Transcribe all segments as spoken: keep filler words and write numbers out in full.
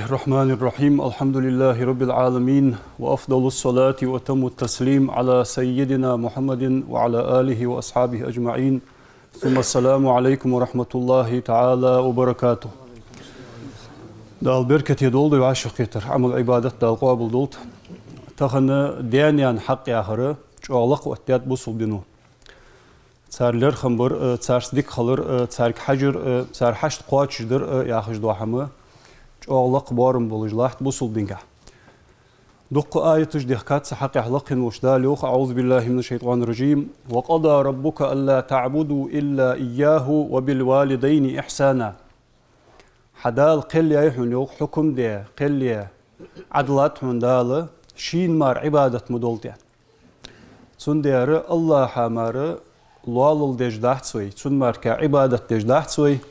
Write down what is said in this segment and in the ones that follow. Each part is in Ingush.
الرحمن الرحيم. الحمد لله رب العالمين، وأفضل الصلاة وأتم التسليم على سيدنا محمد وعلى آله وأصحابه أجمعين. ثم السلام عليكم ورحمة الله تعالى وبركاته. Дала беркате долда вай вӀашагӀкхетар, Ӏамал-Ӏибадат Дала къоабал долда. Тахан даь-наьна хьакъ яхар чӀоагӀа лакха оттадаьд бусалба дино. Цар лерхӀам бар а, царца дика хилар а, царга хьажар а, цар хьашт кхоачашдар а яхаш дола хӀама чӀоагӀа лакха боарам болаш латт бусалба динагахь. Дуккха аяташ дехкад цу хьакъехьа. Лакхе волча Дала йоах: أعوذ بالله من الشيطان الرجيم. وقضى ربك ألا تعبدوا إلا إياه وبالوالدين إحسانا. Хьа Дала кхел яьй хьона, йоах, хьукам даь, кхел яь, Ӏадал даьд хьона Дала, шийна мара Ӏибадат ма долда аьнна. Цудухьа АллахӀа мара лоалал деш дац вай, цунна мара Ӏибадат деш дац вай.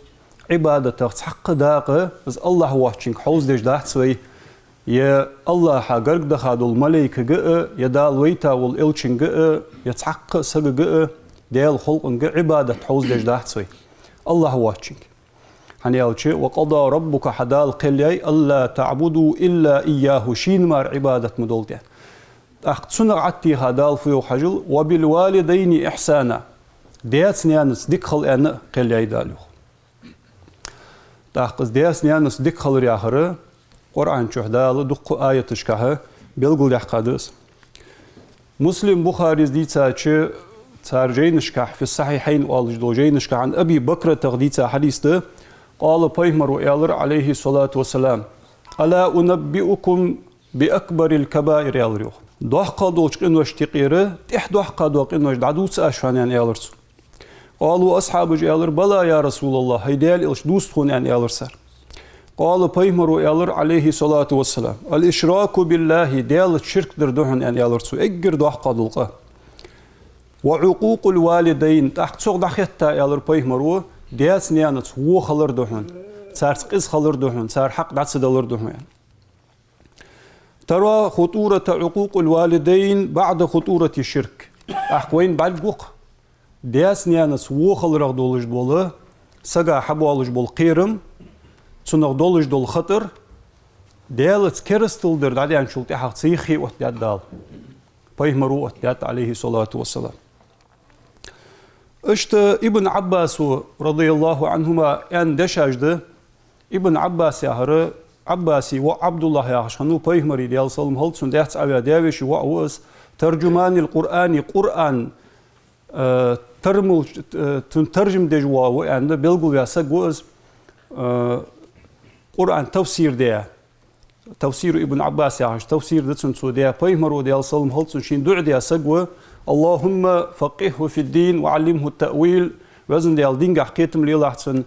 Ӏибадатах цхьаккха дакъа из АллахӀ воацачунга хьовзадеш дац вай, е АллахӀа гарга даха дола малайкага а, е Дала вайта вола элчанга а, е цхьаккха а сагага а, Даьла халкъанга а Ӏибадат хьовзадеш дац вай АллахӀ воацачунга. ХӀана аьлча, وقضى ربك, хьа Дала кхел яьй, ألا تعبدوا إلا إياه, шийна мара Ӏибадат ма долда аьнна. ТӀаккха цунах Ӏаттиха Дала фу йоах хьажал: وبالوالدين إحسانا. Даьца-наьнаца дика хила аьнна а кхел яьй Дала, йоах. ТӀаккха из даьца-наьнаца дика хилар яхар Къуръан чу Дала дуккха аяташкахь белгалдаьккхад из. Муслим, Бухарис дийцача цар жайнашкахь, في الصحيحين оалаш дола жайнашкахь, عن أبي بكرة дийца хьадис да, قال, пайхамаро аьлар, عليه الصلاة والسلام: ألا أنبئكم بأكبر الكبائر, аьлар, йоах. ДоккхагӀа долча къиношта юкъера тӀехдоккхагӀа дола къинош дӀадувца аз шоана, аьнна, аьлар цо. قالوا, асхьабаша аьлар: بلى يا رسول الله, хӀай Даьла элча, дувца тхона, аьнна, аьлар цар. قال, пайхамаро аьлар, عليه الصلاة والسلام: الإشراك بالله, Даьлаца ширк дар да хьона, аьнна, аьлар цо, эггара доккхагӀа дола къа. وعقوق الوالدين, тӀаккха цох дӀахетта, аьлар пайхамаро, даьца-наьнаца во хилар да хьона, царца къиза хилар да хьона, цар хьакъ дӀа ца далар да хьона, аьнна. ترى خطورة عقوق الوالدين بعد خطورة الشرك. ТӀаккха вайна бӀаргагу-кх даьца-наьнаца во хиларах долаш бола, сага хьабоалаш бола кхерам, цунах долаш дола хатар, Даьлаца керастал дар дӀадаьнначул тӀехьагӀа цу юххе оттадаьд Дала. Пайхамаро оттадаьд, عليه الصلاة والسلام. Иштта Ибн Ӏаббасо, رضي الله عنهما, аьнна дешаш да. Ибн Ӏаббас яхар, Ӏаббаса воӀ ӀабдуллахӀ яхаш хиннав, пайхамара, Даьла салам хилда цунна, даьца Ӏаваь даь-веший воӀ ва из, ترجمان القرآن, Къуръан, э, тармал-, э, цун таржам деш вола ва аьнна белгалваь саг ва из, э, Къуръан тафсир даь. Тафсиру Ибн Ӏаббас яхаш тафсир да цун, цо даь, пайхамаро, Даьла салам хилда цунна, шийна дуӀа даь саг ва: اللهم فقهه في الدين وعلمه التأويل. Везан Даьла, дингахь кхетам лелахь цунна,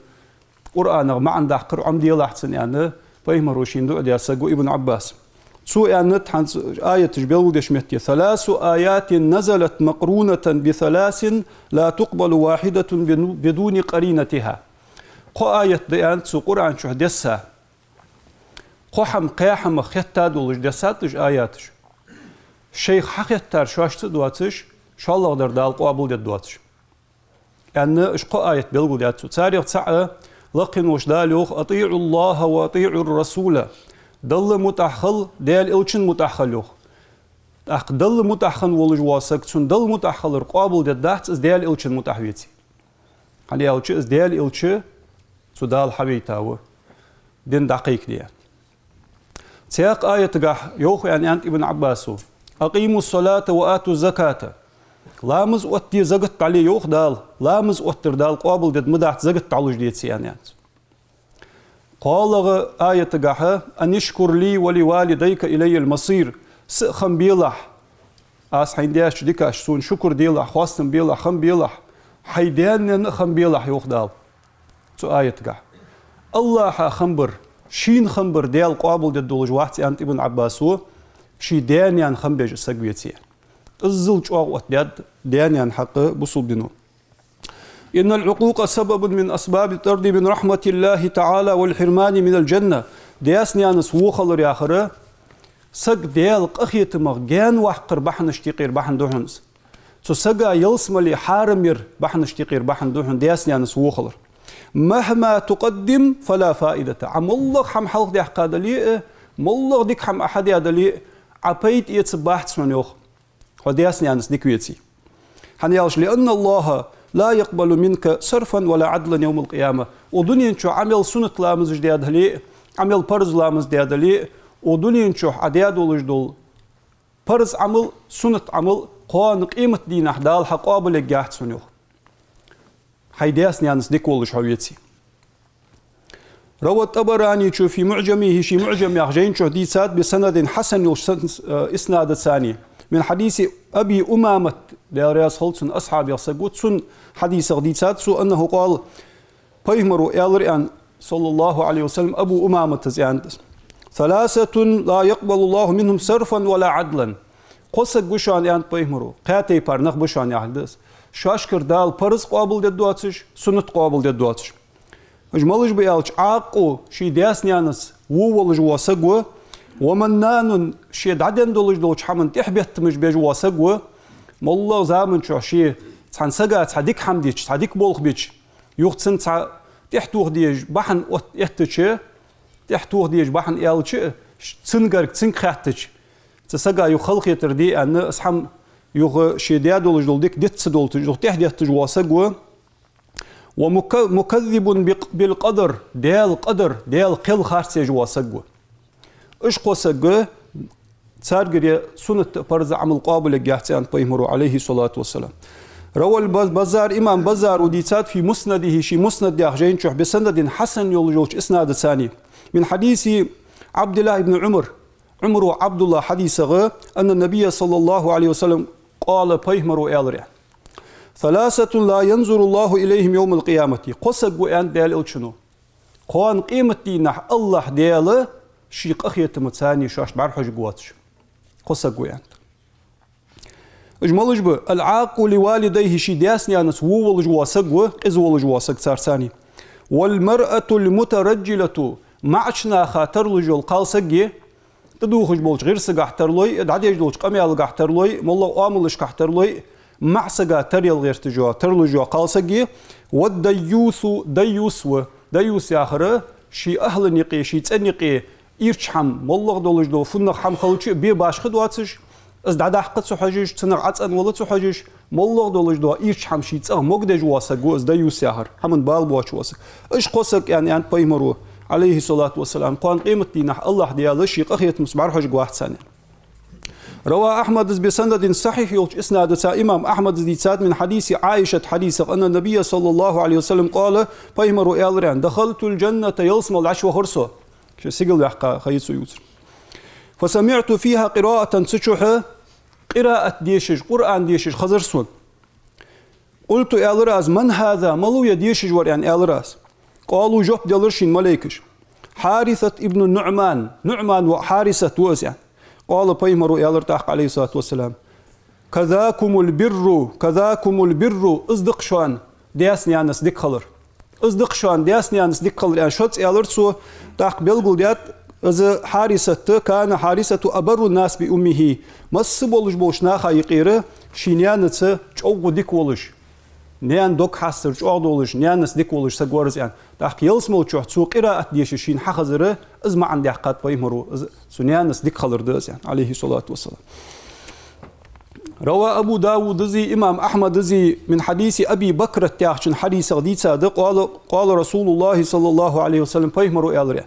Къуръанах маӀан даккхар Ӏомаделахь цунна, аьнна, пайхамаро шийна дуӀа даь саг ва Ибн Ӏаббас. Цо аьннад хӀанз аяташ белгалдеча метте: ثلاث آيات نزلت مقرونة بثلاث لا تقبل واحدة بدون قرينتها. Кхо аят да, аьннад цо, Къуръан чу дессаш, кхо хӀама кхаь хӀамах хетта долаш дессад уж аяташ. Шоайх хьахеттар шоашца а доацаш, шоллагӀдар Дала къоабалдергдоацаш, аьнна, уж кхо аят белгалдаьд цо. Царех цаӀ, лакхе волча Дала йоах: أطيعوا الله وأطيعوا الرسول. Далла мутӀахь хила, Даьла элчанна мутӀахь хила, йоах. ТӀаккха Далла мутӀахь хинна волаш вола саг, цун Далла мутӀахь хилар къоабалдергдац из Даьла элчанна мутӀахь веце. ХӀана аьлча из Даьла элча цу Дала хьавайта ва, дин дӀакхайкаде. Цхьаькха аятагахь йоах, аьннад Ибн Ӏаббасо: أقيموا الصلاة وآتوا الزكاة. Ламаз оттаде, закат дӀале, йоах Дала, ламаз оттар Дала къоабалдергдац, закат дӀалуш деце, аьннад цо. КхоалагӀа аятагахь: أن اشكر لي ولوالديك إلي المصير. Са а хам белахь, аз хьайна деча дикашта сона шукр делахь, хоастам белахь, хам белахь, хьай даь-наьна а хам белахь, йоах Дала цу аятагахь. АллахӀа хам бар, шийна хам бар Даьла къоабалдергдолаш вац, аьннад Ибн Ӏаббасо, ший даь-наьна хам беш саг веце. Иззал чӀоагӀа оттадаьд даь-наьна хьакъ бусалба дино. إن العقوق سبب من أسباب الطرد من رحمة الله تعالى والحرمان من الجنة. Даьца-наьнаца во хилар яхар саг Даьла къахетамах гаьнаваккхара бахьанашта юкъера бахьан да хьона из. Цу сага ялсмале хьарам яра бахьанашта юкъера бахьан да хьона даьца-наьнаца во хилар. مهما تقدم فلا فائدة. Ӏа моллагӀа хӀама хьалхадаьккха дале а, моллагӀа дика хӀама Ӏа хьадаь дале а, Ӏа пайда эцаргбац хьона, йоах, хьо даьца-наьнаца дика веце. ХӀана аьлча, لأن الله لا يقبل منك صرفا ولا عدلا يوم القيامة. Укх дунен чу Ӏа мел суннат ламазаш даь дале а, Ӏа мел парз ламаз даь дале а, укх дунен чу Ӏа даь долаш дола парз Ӏамал, суннат Ӏамал кхоана къематдийнахьа Дала хьакъоабалъергьяц хьона, йоах, хьай даьца-наьнаца дика волаш хьо веце. روى الطبراني في معجمه, ший МуӀжам яхача жайна чу дийцад, بسند حسن, йолча сан-, э, иснадаца, من حديث أبي أمامة, Даьла раьза хилва цунна, асхьабех саг ва, цун хьадисах дийцад цо, أنه قال, пайхамаро аьлар, аьнна, صلى الله عليه وسلم, Абу Умаматас аьннад: ثلاثة لا يقبل الله منهم صرفا ولا عدلا. Кхо саг ба шоана, аьннад пайхамаро, кхаь тайпара нах ба шоана, яхилга да из. Шоашкара Дала парз къоабалдергдоацаш, суннат къоабалдергдоацаш. Уж малаш ба аьлча, عاق, ший даьца-наьнаца во волаш вола саг ва, ومنان, ше дӀаденна долаш долча хӀаман тӀехбеттамаш беш вола саг ва, моллагӀа заман чухь ше цхьан сага цхьа дика хӀама дича, цхьа дика болх бича, юха цунна цхьа тӀехтоха дезаш бахьан от-, эттача, тӀехтоха дезаш бахьан аьлча а, ш-, цун гарга цунга хаьттача, цу сага юха халахетар де аьнна, из хӀама юха ше даь долаш дола дика диц ца долийташ, юха тӀехдетташ вола саг ва. ومك-, مكذب بق-, بالقدر, Даьла къадар, Даьла кхел харцдеш вола саг ва. Уж кхо саг, царгара суннат а парз а Ӏамал къоабалъергьяц, аьннад пайхамаро, عليه الصلاة والسلام. روى البز-, البزار, имам Баззаро дийцад, في مسنده, ший Муснад яхача жайна чу, بسند حسن, йолаш йолча иснадаца, من حديث عبد الله بن عمر, Ӏумара Ӏабдуллах хьадисах, أن النبي صلى الله عليه وسلم قال, пайхамаро аьлар, аьнна: ثلاثة لا ينظر الله إليهم يوم القيامة. Кхо саг ва, аьннад Даьла Элчано, кхоана къематдийнахьа АллахӀ Даьла ший къахетамца шоашта бӀарахьожаргвоацаш. Кхо саг ва, аьннад. Уж малаш ба? العاق لوالديه, ший даьца-наьнаца во волаш вола саг ва, къиза волаш вола саг царца. والمرأة المترجلة, маӀача наха тарлуш йола кхалсаг я, тӀадувхаш болча гӀирсагахьа тарлой, дӀадеш долча къамаьлагахьа тарлой, моллагӀа оамалашкахьа тарлой, маӀа сага тара яла гӀерташ йола, тарлуш йола кхалсаг я. والديوث, дайюс ва. Дайюс яхар ший ахьлан юкъе, ший цӀен юкъе ирча хӀама, моллагӀа долаш дола фуннагӀа хӀама хилча а бе башха доацаш, из дӀадаккха ца хьожаш, цунах ӀацӀенвала ца хьожаш, моллагӀа долаш дола ирча хӀама ший цӀагӀа могадеш вола саг ва из дайюс яхар, хӀаман бала боацаш вола саг. Уж кхо саг, аьнна, аьннад пайхамаро, عليه الصلاة والسلام, кхоана къематдийнахьа АллахӀ Даьла ший къахетамца бӀарахьожаргвац царна. روى أحمد بسند صحيح, йолча иснадаца имам Ахьмада дийцад, من حديث عائشة, хьадисах, أن النبي صلى الله عليه وسلم قال, пайхамаро аьлар, аьнна: دخلت الجنة, ялсмале дӀачувахар со. Ше сигала ваьккха ха я цо ювцар. فسمعت فيها قراءة, цу чухь къираат дешаш, Къуръан дешаш хезар сона. قلت, аьлар аз, من هذا, малув ер дешаш вар, аьнна, аьлар аз. قالوا, жоп делар шийна малейкаша: حارثة بن النعمان, НуӀман воӀ Хьарисат ва из, аьнна. قال, пайхамаро аьлар тӀаккха, عليه الصلاة والسلام: كذاكم البر, كذاكم البر, из да-кх шоана даьца-наьнаца дика хилар. Из да-кх шоана даьца-наьнаца дика хилар, аьнна, шозза аьлар цо. ТӀаккха белгалдаьд из Хьарисат, كان حارثة أبر الناس بأمه. Масса болаш болча наха юкъера ший наьнаца чӀоагӀа дика волаш, наьна дог хьастар чӀоагӀа долаш, наьнаца дика волаш саг вар из, аьнна. ТӀаккха ялсмале чухь цо къираат дешаш шийна хьахезар, из маӀан даьккхад пайхамаро, из цу наьнаца дика хилар да из, аьнна, عليه الصلاة والسلام. روى أبو داود, имам Ахьмада, من حديث أبي بكرة яхачун хьадисах дийцад, قال، قال رسول الله صلى الله عليه وسلم, пайхамаро аьлар, аьнна: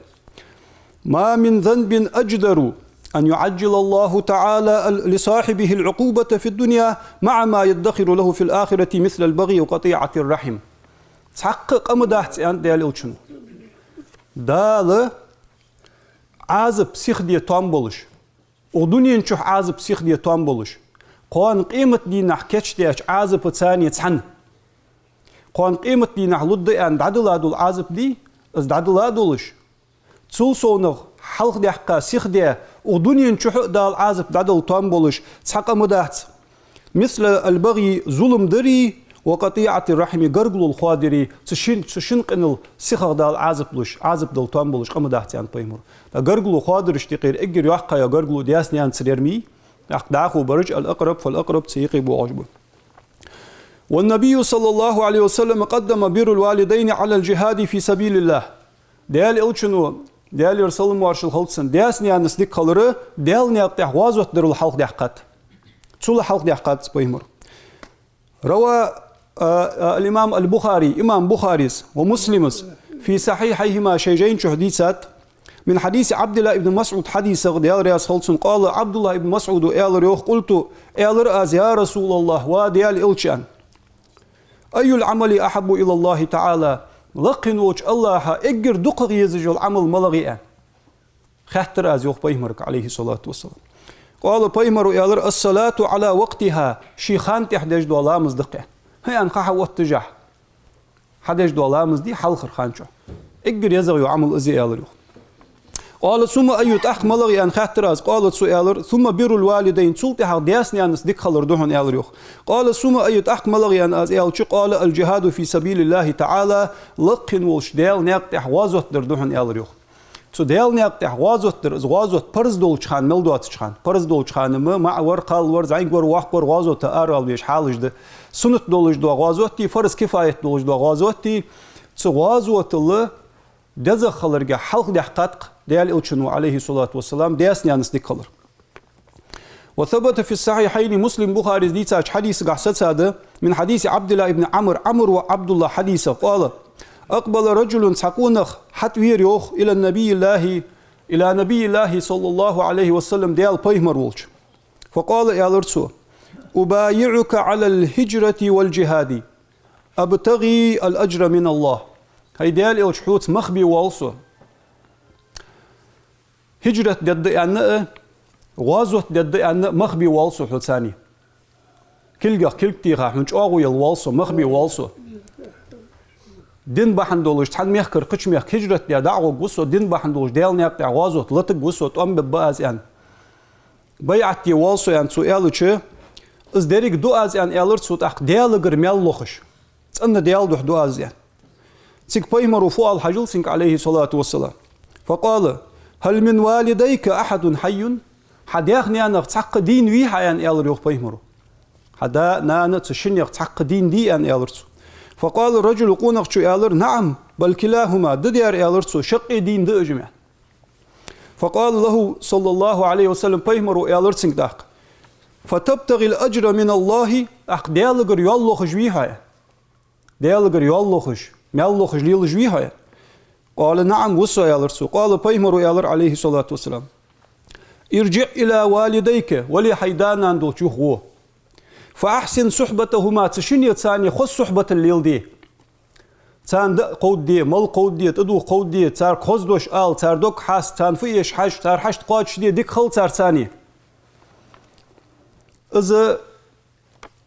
ما من ذنب أجدر أن يعجل الله تعالى لصاحبه العقوبة في الدنيا مع ما يدخر له في الآخرة مثل البغي وقطيعة الرحم. Цхьаккха къа ма дац, аьннад Даьла Элчано, Дала Ӏазап сиха де тоам болаш, укх дунен чухь Ӏазап сиха де тоам болаш, кхоана къематдийнахьа кийчдаьча Ӏазапаца цхьана. Кхоана къематдийнахьа лургда аьнна дӀадала дола Ӏазап дий, из дӀадала долаш, цул совнагӀа хьалхадаьккха сиха де, укх дунен чухь а Дала Ӏазап дӀадала тоам болаш цхьа къа ма дац. مثل البغي, зулам дари, وقطيعة الرحم, гаргало хоадари, цу шин, цу шин къинал сихагӀа Дала Ӏазап луш, Ӏазап дала тоам болаш къа ма дац, аьннад пайхамаро. ТӀаккха гаргало хоадарашта юкъера эггара йоккхагӀа йола гаргало даьца-наьнаца яр ма йий, тӀаккха дӀахо бараш الأقرب فالأقرب, цу юкъе боагӀаш ба. والنبي صلى الله عليه وسلم قدم بر الوالدين على الجهاد في سبيل الله. Даьла Элчано, Даьлера салам-моаршал хилда цунна, даьца-наьнаца дика хилар Даьла наькъа тӀа гӀазот дарал хьалха даьккхад. Цул хьалха даьккхад из пайхамара. روى, а, а, الإمام البخاري, имам Бухарес, ومسلم, في صحيحيهما, шоай жайнашка дийцад, من حديث عبد الله بن مسعود, хьадисах, Даьла раьза хилва цунна, قال, Ӏабдуллахь ибн МасӀуда аьлар йоах, قلت, аьлар аз, يا رسول الله, ва Даьла Элча, аьнна. أي العمل أحب إلى الله تعالى, лакхе волча АллахӀа эггара дукхагӀа езаш йола Ӏамал малагӀа я, аьнна. Хаьттар аз йоах пайхамарга, عليه الصلاة والسلام. قال, пайхамара аьлар: الصلاة على وقتها, ший хана тӀа деш дола ламаз да-кх, аьнна. ХӀаьта хьа хьаотташ, хьадеш дола ламаз дий хьалхарча хана чу. Эггара езагӀа йола Ӏамал из я, аьлар йоах. قال, ثم أي, тӀаккха малагӀа я, аьнна, хаьттар аз. قال, цо аьлар: ثم بر الوالدين, цул тӀехьагӀа даьца-наьнаца дика хилар да хьона, аьлар йоах. قال, ثم أي, тӀаккха малагӀа я, аьнна, аз аьлча, قال: الجهاد في سبيل الله تعالى, лакхе волча Даьла наькъа тӀа гӀазот дар да хьона, аьлар йоах. Цу Даьла наькъа тӀа гӀазот дар, из гӀазот парз долча хана мел доацача хана. Парз долча хана-м маӀа вар, кхалла вар, зӀамига вар, воккха вар гӀазота аравала везаш хьалаш да. Суннат долаш дола гӀазот дий, фарз кифаят долаш дола гӀазот дий, цу гӀазотал дезагӀа хиларга хьалха даьккхад-кх Даьла Элчано, عليه الصلاة والسلام, даьца-наьнаца дика хилар. وثبت في الصحيحين, Муслим, Бухарес дийцача хьадисагахь сацад, من حديث عبد الله بن عمرو, Ӏамра воӀа Ӏабдуллахь хьадисах, قال: أقبل رجل, цхьа къонах хьатӀавера йоах, إلى نبي الله, إلى نبي الله صلى الله عليه وسلم, Даьла пайхамар волча. فقال, аьлар цо: أبايعك على الهجرة والجهاد أبتغي الأجر من الله. ХӀай Даьла Элча, хьоца мах бе воалл со. ХӀижрат дергда аьнна а, гӀазот дергда аьнна а мах бе воалл со хьоца, аьнна. Кулгах кулг теха, хьона чӀоагӀо яла воалл со, мах бе воалл со. Дин бахьан долаш цхьан мехкара кхыча мехка хӀижрат даь дӀагӀоргва со, дин бахьан долаш Даьла наькъа тӀа гӀазот латаргва со, тӀом бергба аз, аьнна. БайӀат де воалл со, аьнна, цо аьлча, из деррига ду аз, аьнна, аьлар цо, тӀаккха Даьлагара маьл лохаш. ЦӀена Даьла духьа ду аз, аьнна. Цига пайхамара фу оал хьажал цунга, عليه الصلاة والسلام. فقال: هل من والديك أحد حي؟ Хьа даьх-наьнах цхьаккха дийна вий хьа, аьнна, аьлар йоах пайхамара. Хьа да, нана, цу шиннех цхьаккха дийна дий, аьнна, аьлар цо. فقال الرجل, къонахчо аьлар: نعم، بل كلاهما, да дера, аьлар цо, шаккхе дийна да уж-м, аьнна. فقال له صلى الله عليه وسلم, пайхамара аьлар цунга тӀаккха: فتبتغي الأجر من الله, тӀаккха Даьлагара ял лохаш вий хьо, аьнна. Даьлагара ял лохаш, маьл лохаш лелаш вий хьо, аьнна. قال: نعم, ва со, аьлар цо. قال, пайхамара аьлар, عليه الصلاة والسلام: ارجع إلى والديك, вале хьай да-нана долча юха гӀо. فأحسن صحبتهما, цу шинне царна хоза сухьбатал леладе. Царна даа кховдаде, мала кховдаде, тӀадувха кховдаде, царга хоза дош ала, цар дог хьаста, царна фу эш хьажа, цар хьашт кхоачашде, дика хила царцара. Из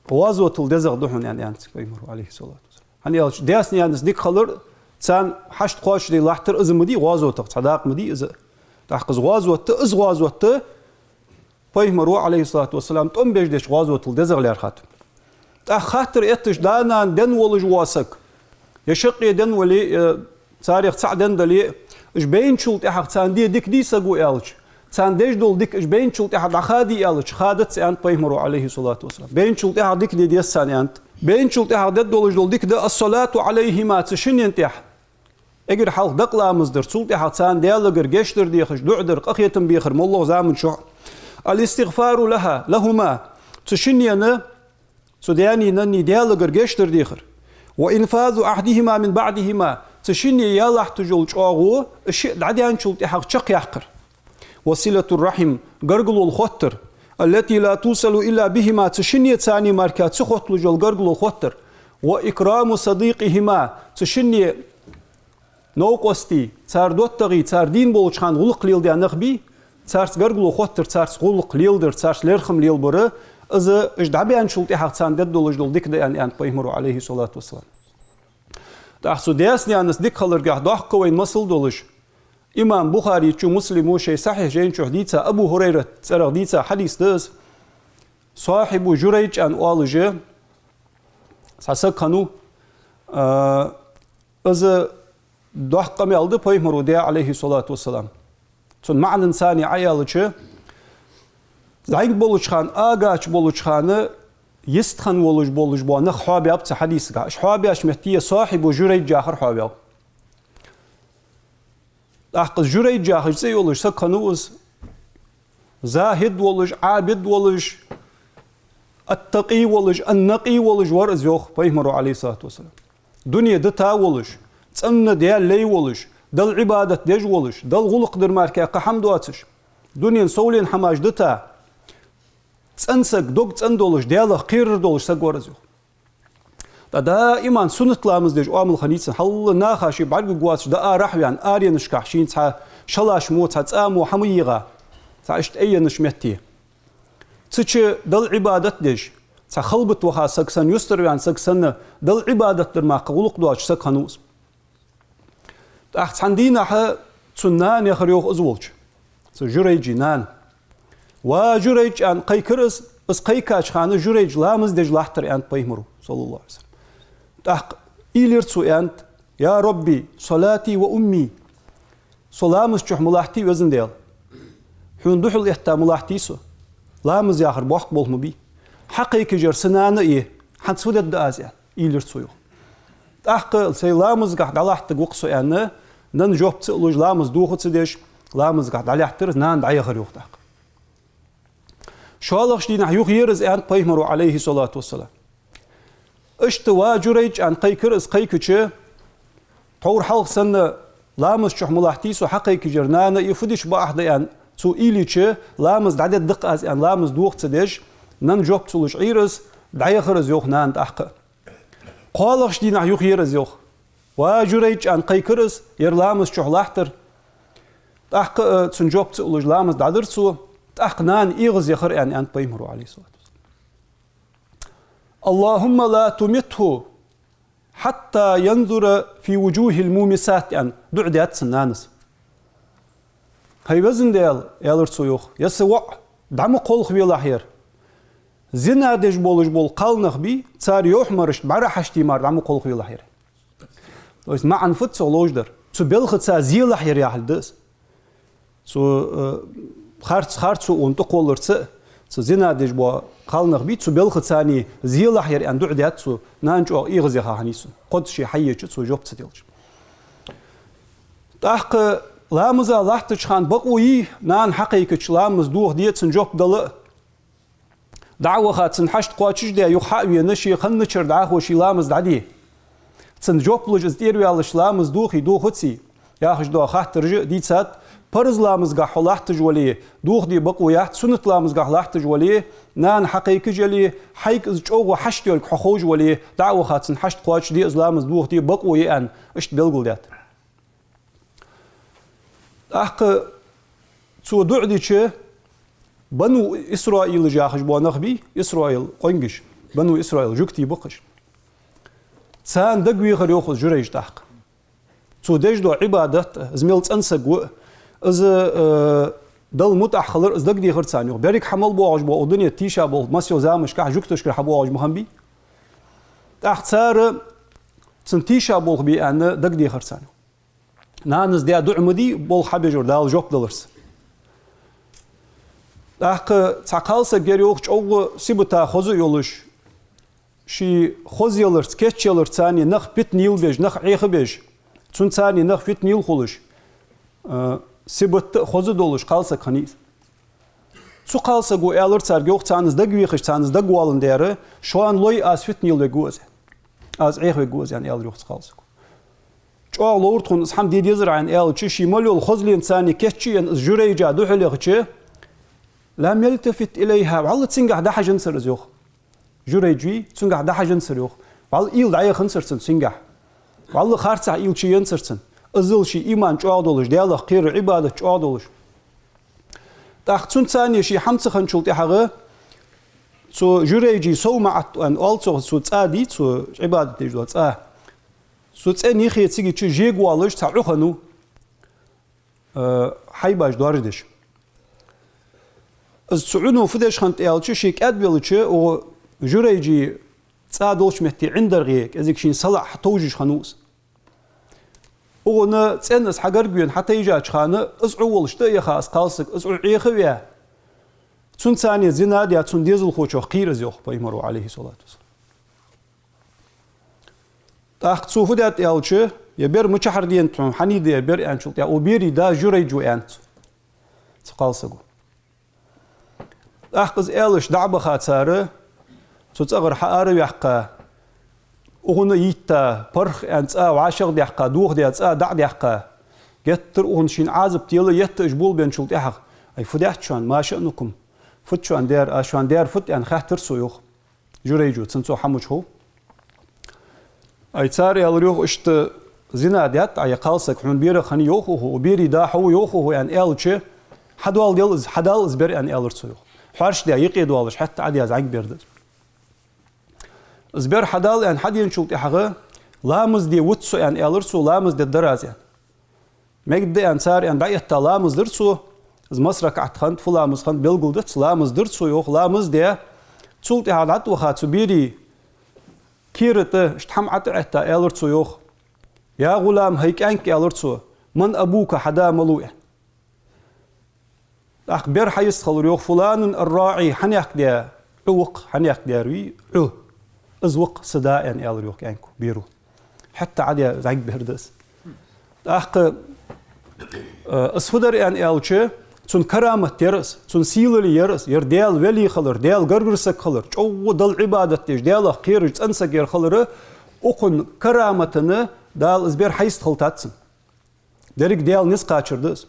гӀазотал дезагӀа да хьона, аьнна, аьннад цунга пайхамара, عليه الصلاة والسلام. ХӀана аьлча, даьца-наьнаца дика хилар, царна хьашт кхоачашде латтар из ма дий гӀазотах, цхьа дакъа ма дий из. ТӀаккха из гӀазот да, из гӀазот да, пайхамара, عليه الصلاة والسلام, тӀом беш деча гӀазотал дезагӀа лаьрхӀад. ТӀаккха хаттар этташ, да-нана денна волаш вола саг, е шаккхе денна вале, е царех цаӀ денна дале, уж байначул тӀехьагӀа царна де дика дий саго аьлча, царна деш дола дика уж байначул тӀехьагӀа дӀахадий аьлча, хадац, аьннад пайхамара, عليه الصلاة والسلام. Байначул тӀехьагӀа дика де деза царна, аьннад. Байначул тӀехьагӀа дергдолаш дола дика да الصلاة عليهما, цу шиннена тӀехьа. Эггара хьалха дакъа ламаз дар, цул тӀехьагӀа царна Даьлагара гешт дар дехаш, дуӀа дар, къахетам бехар моллагӀа заман чухь. الاستغفار لها, لهما, цу шиннена, цу даьнеи наннеи Даьлагара гешт дар дехар. وإنفاذ عهدهما من بعدهما, цу шинне яь латташ йола чӀоагӀо, уж шиъ дӀадаьнначул тӀехьагӀа чакхъяккхар. وصلة الرحم, гаргало хоттар, التي لا توصل إلا بهما, цу шинне царна мара ца хотталуш йола гаргало хоттар, وإكرام صديقهما, цу шинне новкъостий, цар доттагӀий, цар дийна болча хана гӀулакх леладаь нах бий, царца гаргало хоттар, царца гӀулакх леладар, царца лерхӀам лелабар, из уж дӀабаьнначул тӀехьагӀа царна дергдолаш дола дика да, аьнна, аьннад пайхамара, عليه الصلاة والسلام. ТӀаккха цу даьца-наьнаца дика хиларгахь доккха вайна масал долаш, имам Бухаречо, Муслимо шоай сахьихь жайна чухь дийца, Абу ХӀурайрата цӀерагӀа дийца хьадис да из. Сахьибу Журайж аьнна оалаш цхьа саг хиннав, а, из доккха къамаьл да пайхамара даь, عليه الصلاة والسلام. Цун маӀан царна Ӏа аьлча, зӀамига болча хана, агача болча хана, йистхинна волаш болаш бола нах хьоабаьб цу хьадисагахь. Уж хьоабаьча метте «صاحب جريج» яхар хьоабаьб. ТӀаккха из Журайж яхаш цӀи йолаш саг хиннав из. ЗахӀид волаш, Ӏабид волаш, аттакъий волаш, аннакъий волаш вар из, йоах пайхамаро, Ӏалайхи ссалату вассалам. Дуне дита волаш, цӀена Даьла лай волаш, Далла Ӏибадат деш волаш, Далла гӀулакх дар мара кхы хӀама доацаш, дунен совленна хӀамаш дита, цӀена саг, дог цӀена долаш, Даьлах кхерар долаш саг вар из, йоах. ТӀаккха даим суннат ламаз деш Ӏамал хиннай цун, хьалха наха ше бӀаргагуш воацаш, дӀаарахьа ваьнна, аренашкахь шийна цхьа шалаш мо, цхьа цӀа мо хӀама йийгӀа, цхьа иштта айенаш метте. Цу чу Далла Ӏибадат деш, цхьа халбат ваха саг санна, юстара ваьнна саг санна, Далла Ӏибадат дар мара кхы гӀулакх доацаш саг хиннав из. ТӀаккха цхьан дийнахьа цун нана яхар, йоах, из волча, цу Журайжа нана. «Ва Журайж», аьнна кхайкар из, из кхайкача хана Журайж ламаз деш латтар, аьннад пайхамаро, саллаллахӀу Ӏалайхи ва саллам. ТӀаккха уйла йир цо, аьннад: «يا رب، صلاتي وأمي». Со ламаз чу ма латтий, везан Даьла. Хьона духьал этта ма латтий со. Ламаз яхар боккха болх ма бий. Хьакхайкаш яр са нана а я, хӀанз фу дергда аз, аьнна, уйла йир цо, йоах. ТӀаккха сай ламазгахь дӀалаттаргва-кх со, аьнна, нанна жоп ца а луш, ламаз доха ца деш, ламазгахь дӀалаьттар из, нана дӀаяхар, йоах, тӀаккха. ШоллагӀча дийнахьа юхаера из, аьннад пайхамаро, Ӏалайхи ссалату вассалам. Иштта «Ва Журайж», аьнна кхайкар из, кхайкача, тховра хьалха санна ламаз чу ма латтий со, хьакхайкаш яр нана а я, фу дича бакъахьа да, аьнна, цо уйла йича, ламаз дӀадергда-кх аз, аьнна, ламаз доха ца деш, нанна жоп ца луш Ӏийра из, дӀаяхар из, йоах, нана тӀаккха. КхоалагӀча дийнахьа юхаера из, йоах. «Ва Журайж», аьнна кхайкар из, ер ламаз чу латтар. ТӀаккха а цунна жоп ца а луш, ламаз дӀадир цо, тӀаккха нана эгӀазъяхар, аьнна, аьннад пайхамаро, Ӏалайхи ссалату вассалам. «اللهم لا تمته حتى ينظر في وجوه المومسات», аьнна, дуӀа даьд цун нанас. «ХӀай везан Даьла, — аьлар цо, йоах, — ер са воӀ дӀа ма кхалхавелахь ер. Зина деш болаш бола кхалнах бий, цар юхьмарашта бӀарахьежа мара дӀа ма кхалхавелахь ер». То есть маӀан фуд цох ловш дар? Цу балхаца зелахь ер яхилга да из. Цу, э, харц, харцо укхунна тӀакхолларца, цу зина деш бола кхалнах бий, цу балхаца зелахь ер, аьнна, дуӀа даьд цо, нана чӀоагӀа эгӀазъяха хиннай цун. Кхозза ше хьаеча, цо жоп ца делча. ТӀаккха ламаза латтача хана бокъо йий нана хьакхайкача ламаз дохаде, цунна жоп дала а? ДӀа а ваха, цун хьашт кхоачашде, юха хьа а вена, ше хинначара дӀахо ший ламаз дӀаде. Цунна жоп луш из тӀера ваьлча, ламаз дохий, дохаций яхаш дола хаттараш а дийцад. Парз ламазгахь хьо латташ вале, дохаде бокъо яц, суннат ламазгахь латташ вале, нана хьакхайкаш яле, хьайга из чӀоагӀа хьашт йолга хьо ховш вале, дӀа а ваха, цун хьашт кхоачашде, из ламаз дохаде бокъо я, аьнна, иштта белгалдаьд. ТӀаккха цо дуӀа дича, Бану Исраилаш яхаш бола нах бий, Исраил къонгаш, Бану Исраил жугтий ба-кх уж. Царна дагавехар, йоах, из Журайж тӀаккха. Цо деш дола Ӏибадат, из мел цӀена саг ва, из, э, Далла мутӀахьа хилар, из дагадехар царна, йоах. Беррига хьа мел боагӀаш бола, укх дунен тӀа тийша бола массайолча замашкахь жугташкара хьабоагӀаш ма хиннабий. ТӀаккха цар цунна тийша болх бий, аьнна, дагадехар царна. Нанас даь дуӀа ма дий, болх хьабеш вар, Дала жоп даларца. ТӀаккха цхьа кхалсаг яр, йоах, чӀоагӀа сибата хоза а йолаш, ший хоза яларца, кечъяларца царна нах питнийла беш, нах Ӏеха беш, цунна царна нах фитнийла хулаш, э, сибат а хоза долаш кхалсаг хиннай из. Цу кхалсаго аьлар царга, йоах, царна из дагавехаш, царна из дагавоаландаь яр: «Шоана лой, аз фитнийла вергва из. Аз Ӏеха вергва из», — аьнна, аьлар, йоах, цу кхалсаго. «ЧӀоагӀа ловра тхона из хӀама де дезар Ӏа», — аьнна аьлча, ший мел йола хозален царна кечъяь, из Журайжа духьалъяхача, «لم يلتفت إليها», вӀалла цунгахь дӀахьажанзар из, йоах. Журайж вий, цунгахь дӀахьажанзар, йоах. ВӀалла уйла дӀаяханзар цун цунгахь. ВӀалла харцахьа уйла чуензар цун. Иззал ший иман чӀоагӀа долаш, Даьлах кхерар, Ӏибадат чӀоагӀа долаш. ТӀаккха цунца цхьана ше хӀама ца хинначул тӀехьагӀа цу Журайжа СовмаӀат аьнна оал цох, цу цӀа дий, цу Ӏибадат деш дола цӀа. Цу цӀен юхе цига чу жега воалаш цхьа Ӏу хиннав, э, хьайбаш доаржадеш. Из цу Ӏуно фу деш хиннад аьлча, ше кӀаьдвелча, укх Журайжа цӀа долча метте ӀиндагӀе кӀезига шийна салаӀа хьатовжаш хиннав из. Укхун цӀен из хьагаргавена хьатайжача хана, из Ӏу волча тӀа а яха из кхалсаг, из Ӏу Ӏеха а ваь, Цунца цхьана зина даь, цун дезалхочох кхийра из, йоах пайхамара, Ӏалайхи ссалату вассалам. ТӀаккха цо фу даьд аьлча, ер бер мичахьара денад хьона, хьанна да ер бер аьнначул тӀехьагӀа, укх берий да Журайж ва, аьннад цо, цу кхалсаго. ТӀаккха из аьлча дӀа а баха цар, цу цӀагӀара хьаара а ваьккха, укхунна йитта, парх аьнна цӀа вӀашагӀдаьккха, дохадаь цӀа дӀа а даьккха, геттара укхунна шийна Ӏазап тела етта уж болабенначул тӀехьагӀа: «Ай, фу даьд шоана, ма шаънукум, фуд шоана даьр, а шоана даьр фуд?» — аьнна хаьттар цо, йоах. Журайжо, цунна цо хьамучу хов. Ай, цар аьлар, йоах, иштта зина даьд Ӏа, ер кхалсаг, хьона берах хиннай, йоах, укхо, укх берий да хьо ва, йоах, укхо, аьнна аьлча, хьадоаладел из, хьадала из бер, аьнна аьлар цо, йоах. Хьоарчадаь, юкъе доалаш, хӀаьта Ӏа даь зӀамига бер да из. Из бер хьадала аьнна хьаденачул тӀехьагӀа, ламаз де вуц со, аьнна аьлар цо, ламаз дергдар аз, аьнна. Мегаргда, аьнна, цар, аьнна, дӀаэтта ламаз дир цо, из масса ракаӀат хиннад, фу ламаз хиннад белгалдац, ламаз дир цо, йоах, ламаз даь. Цул тӀехьагӀа дӀатӀаваха цу берий кера тӀа, иштта хӀама ӀотӀаӀетта, аьлар цо, йоах: «Я гӀулам, хӀай кӀаьнк, — аьлар цо, — ман абука, хьа да малув?» — аьнна. ТӀаккха бер хьайистхилар, йоах: «Фуланун ар-раӀи, хьанехк даь Ӏу ва-кх, хьанехк даьр вий Ӏу. Из ва-кх са да», — аьнна аьлар, йоах, кӀаьнко, беро. ХӀаьта Ӏа даь зӀамига бер да из. ТӀаккха, э, из фу дар аьнна аьлча, цун карамат яр из, цун сийлале яр из, ер Даьла вели хилар, Даьла гаргара саг хилар, чӀоагӀа Далла Ӏибадат деш, Даьлах кхераш цӀена саг ер хилар, укхун караматана Дала из бер хьайистхилийтад цунна. Деррига Даьла низ кхачар да из.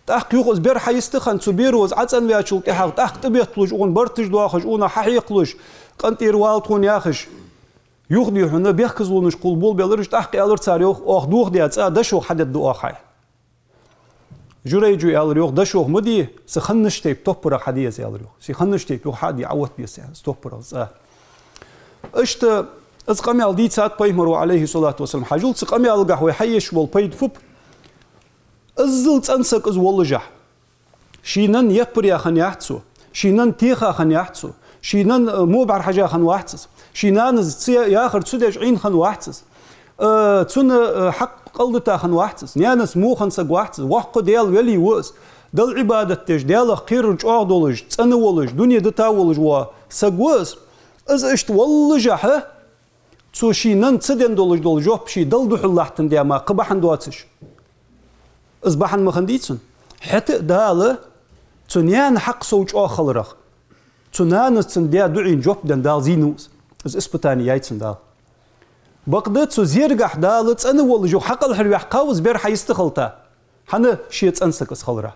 ТӀаккха юха из бер хьайистхинна, цу беро из ӀоцӀенваьчул тӀехьагӀа, тӀаккха тӀабетталуш, укхунна барташ доахаш, укхунах хьахьекхалуш, къинтӀера вала тхона яхаш, юха дий хьона бехказлонаш кхолла болабелар уж, тӀаккха аьлар цар, йоах: «Оаха дохадаь цӀа дошох хьадергда оаха хьа». Журайжо аьлар, йоах: «Дошох ма де, са хиннача тайпара топпарах хьаде из», — аьлар, йоах. «Са хиннача тайпара юха хьа а де, Ӏоотта беза са топпарах цӀа». Иштта из къамаьл дийцад пайхамаро, Ӏалайхи ссалату вассалам. Хьажал, цу къамаьлагахь вай хьаэцаш бола пайда фуд? Иззал цӀена саг из воллашехь, ший нанна яппар яь хиннаяц цо, ший нанна теха хиннаяц цо, ший нанна, э, во бӀарахьежа хиннавац из, ший нанас ца яхар ца деш Ӏийна хиннавац из, э, цунна, э, хьакъ кӀалдита хиннавац из, наьнас во хинна саг вац из, воккха Даьла вели ва из, Далла Ӏибадат деш, Даьлах кхерар чӀоагӀа долаш, цӀена волаш, дуне дита волаш вола саг ва из. Из иштта воллашехь, цо ший нанна ца денна долаш дола жоп ше Далла духьал латтандаь мара кхы бахьан доацаш, из бахьан ма хиннадий цунна. ХӀаьта а Дала цу наьна хьакъ сов чӀоагӀа хиларах, цу нанас цунна даь дуӀайна жоп денна Дала зийнав из. Из испытани яьй цунна Дала. Бакъда цу зергахь Дала цӀена волаш юха хьакъал хьарваьккхав из бер хьайистхилийта, хӀана, ше цӀена саг из хиларах.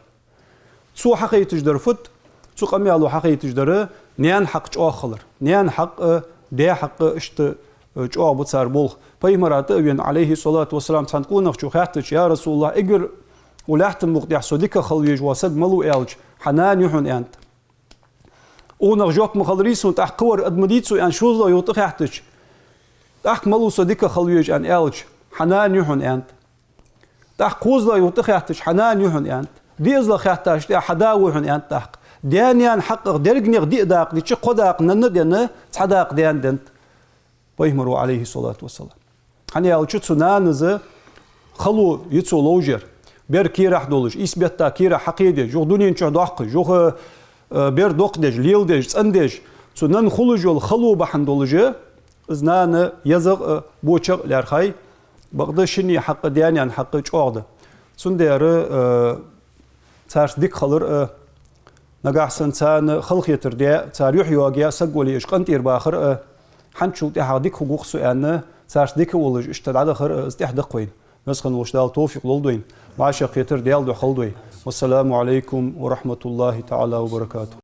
Цо хьахайташ дар фуд? Цу къамаьло хьахайташ дар наьна хьакъ чӀоагӀа хилар. Наьна хьакъ а, даь хьакъ а иштта, э, чӀоагӀа ба цар болх. Пайхамара тӀа а вена, Ӏалайхи ссалату вассалам, цхьан къонахчо хаьттача: «Я Расулаллахь, эггара укх лаьттан букъа тӀа со дикагӀа хила везаш вола саг малув?» — аьлча: «Хьа нана я хьона», — аьннад. Укхунах жоп ма хиларий сона, тӀаккха кхывар адамий ва со, аьнна, шозлагӀа юха тӀахаьттача, тӀаккха: «Малув со дикагӀа хила везаш?» — аьнна аьлча: «Хьа нана я хьона», — аьннад. ТӀаккха кхозлагӀа юха тӀахаьттача: «Хьа нана я хьона», — аьннад. ДиъазлагӀа хаьттача тӀехьа: «Хьа да ва хьона», — аьннад тӀаккха. Даь-наьна хьакъах дерригнех диъ дакъа дича, кхо дакъа нанна денна, цхьа дакъа даьна деннад пайхамаро, Ӏалайхи ссалату вассалам. ХӀана аьлча, цу нанас хало я цо ловш яр. Бер керахь долаш, ийс бетта керахь хьакхедеш, юха дунен чу доаккхаш, юха, э, бер доккха деш, леладеш, цӀендеш, цу нанна хулаш йола хало бахьан долаш, из нана езагӀа а, бочагӀа а лаьрхӀай. Бакъда шинне хьакъ а, даь-наьна хьакъ а чӀоагӀа да. Цудухьа, э, царца дика хилар а, нагахьа санна царна халахетар даь, цар юхь йоагаяь саг вале, уж къинтӀера бахар а, хӀанзчул тӀехьагӀа дика хургва-кх со аьнна, царца дика а волаш, иштта дӀадахар а, из тӀехьа да-кх вайна. Веза хинна волча Дала товфикъ лолда вайна. ВӀашагӀкхетар Даьла духьа хилда вай. Вассаламу Ӏалайкум ва рахьматуллахӀи таӀала ва баракатухӀ.